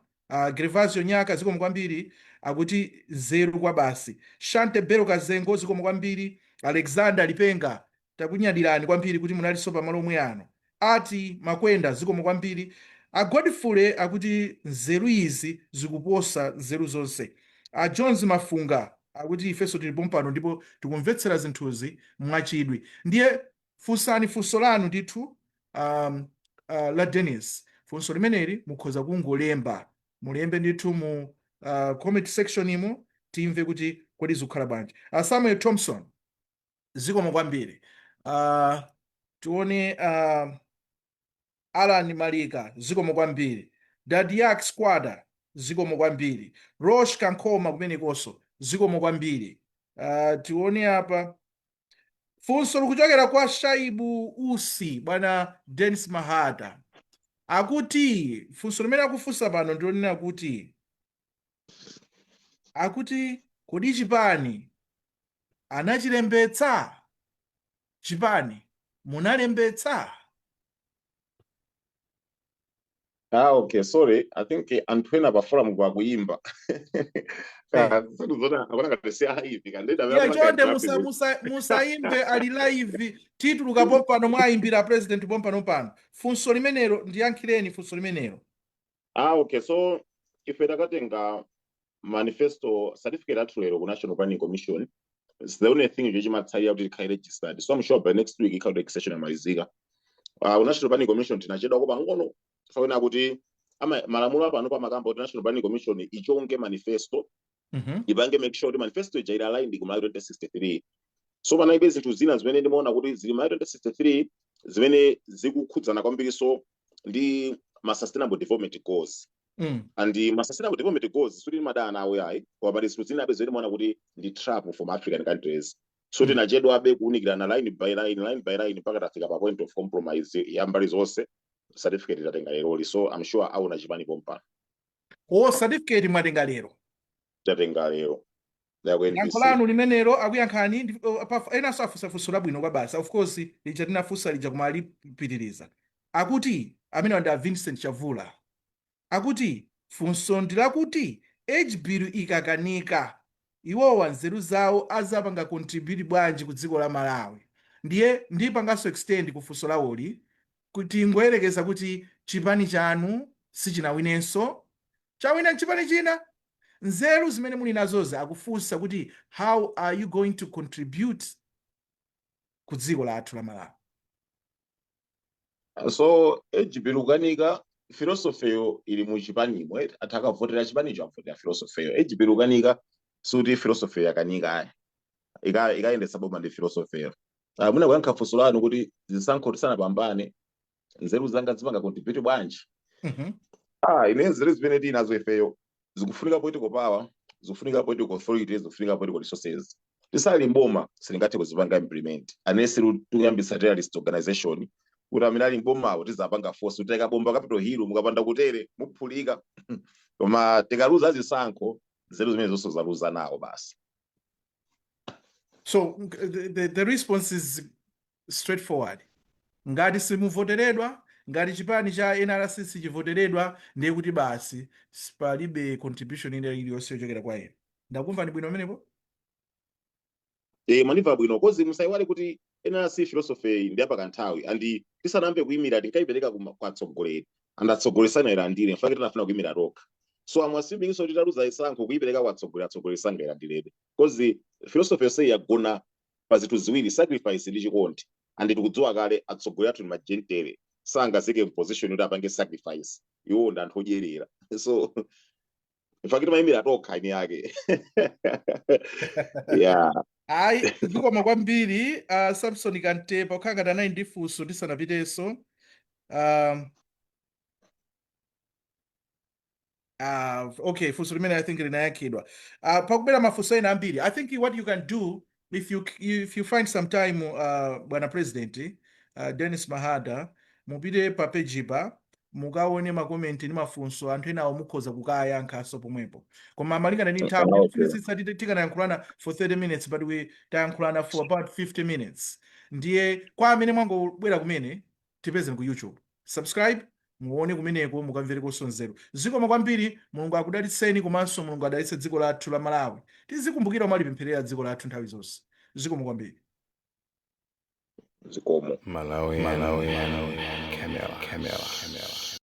Gervasio Nyaka, zikomo kwambiri, akuti nzeru kwa basi. Shante Bero Kazengo, zikomo kwambiri. Alexander Lipenga, takunyadirani kwambiri kuti munalinso pamalo omwe ano. Ati Makwenda, zikomo kwambiri. A Godfrey akuti nzeru izi zikuposa nzeru zonse. A Jones Mafunga akuti ifenso tili pompano ndipo tikumvetsera zinthuzi mwachidwi. Ndiye funsani funso lanu ndithu la Dennis. Funso limeneli mukhoza kungolemba, mulembe ndithu mu comment section imo, timve kuti kodi zikukhala bwanji. Samuel Thompson, zikomo kwambiri. Tione Alan Malika, zikomo kwambiri. Dadiak Squada, zikomo kwambiri. Rosh Kankoma kumenekonso, zikomo kwambiri. Tione apa funso likuchokera kwa Shaibu Usi. Bwana Dennis Mahata, akuti funso limene akufunsa pano ndilonena kuti, akuti kodi chipani anachilembetsa? Chipani munalembetsa? Ah, okay, sorry. I think anthu ena pa forum kwakuyimba. Sindizona akona ngati si aivi kandida. Iya, chonde musaimbe, ali live. Tituluka pompano mwayimbira president pompano pano. Funso limenelo, ndiyankhireni funso limenelo. Ah, okay. So ife takatenga manifesto certificate athu lero ku National Planning Commission. It's the only thing chimatsalira kuti tikhale registered. So I'm sure by next week ikhale registration yamalizika. Ku National Planning Commission tinachedwako pang'ono. Faina kuti ama malamulo apano pamakamba kuti National Planning Commission ichonge manifesto, ipange make sure kuti manifesto ija ili aligned ku Malawi 2063. So panalibe zinthu zina zimene ndimaona kuti zili Malawi 2063 zimene zikukhudzana kwambiriso ndi ma sustainable development goals. And ma sustainable development goals suti madana nawo yayi, koma pali zinthu zina abe zimene timaona kuti ndi trap for African countries. So tinachedwabe kuwunikirana line by line, line by line, mpaka tafika pa point of compromise ya mbali zonse. Certificate tatenga leroli, so I'm sure aona chipani pompano. O, certificate mwatenga lero? Tatenga lero ya ku Yankho NBC. lanu limenelo, akuyankhani. Enanso afunsa funso labwino kwa basi. Of course lija tinafunsa lija, koma alipitiriza. Akuti amene ndi a Vincent Chavula, akuti funso ndi lakuti age bill ikakanika, iwowa nzeru zawo azapanga contribute bwanji ku dziko la Malawi? Ndiye ndipanganso extend ku funso lawoli kuti ngoyerekeza kuti chipani chanu sichinawinenso, chawina nchipani china, nzeru zimene muli nazozi, akufunsa kuti how are you going to contribute ku dziko lathu la Malawi? So age bill kukanika, philosophy yo ili mu chipanimo, eh? Athu akavotera chipanicho avotera philosophy yo. Age bill kukanika, suti philosophy yakanika ayi. Ikayendetsa boma ndi philosophy yo. Muna kuyankha funso lanu kuti zisankho tisanapambane, nzeru zanga zipanga contribute bwanji? Ah, ine nzeru zimene tili nazo ifeyo zikufunika political power, zikufunika political authority, zikufunika political resources. Tisali mboma sitingathe kuzipanga implement unless tikuyambitsa terrorist organization kuti amene ali mbomawo tizapanga force kuti tikabomba Capitol Hill, mukapanda kutere muphulika. Koma tikaluza zisankho, nzeru zimene zonse zaluza nawo basi. So the response is straightforward: ngati simuvoteredwa, Ngati chipani cha NRC sichivoteredwa, ndiye kuti basi palibe contribution ina iliyonse yochokera kwa inu. Ndakumvani bwino pamenepo? Eh, mwandimva bwino, 'cause musaiwale kuti NRC philosophy ndi yapakanthawi, and tisanayambe kuyimira tinkayipereka kwa atsogoleri, and atsogoleri sanayilandire. In fact, tinafuna kuyimira tokha. So I'm assuming so titaluza chisankho, kuyipereka kwa atsogoleri, atsogoleri sangayilandirebe, 'cause philosophy yonse yagona pa zinthu ziwiri, sacrifice ndi chikondi, and tikudziwa kale atsogoleri athu ndi majentere, sangazike m'position yoti apange sacrifice. Iwo ndi anthu odyerera. So in fact timayimira tokha eni ake, yeah. Ayi, zikomo kwambiri. Samson Kantepa ukhala ngati anali ndi funso tisanapitenso. Okay, funso limene I think linayankhidwa. Pakubwera mafunso ena ambiri. I think what you can do, if you find some time, bwana president Dennis Mahata, mupite pa page pa, mukaone ma comment ndi mafunso anthu enawo, mukhoza kukayankhaso pomwepo. Koma malingana ndi nthawi, tifunitsitsa tikanayankhulana for 30 minutes, but we tayankhulana for about 50 minutes. Ndiye kwa amene mwangobwera kumene, tipezeni ku YouTube, subscribe, muone kumeneko, mukamverekonso nzeru. Zikomo kwambiri. Mulungu akudalitseni, komanso Mulungu adalitse dziko lathu la Malawi. Tizikumbukira kumalipempherera dziko lathu nthawi zonse. Zikomo kwambiri. Zikomo. Malawi, Malawi, Malawi.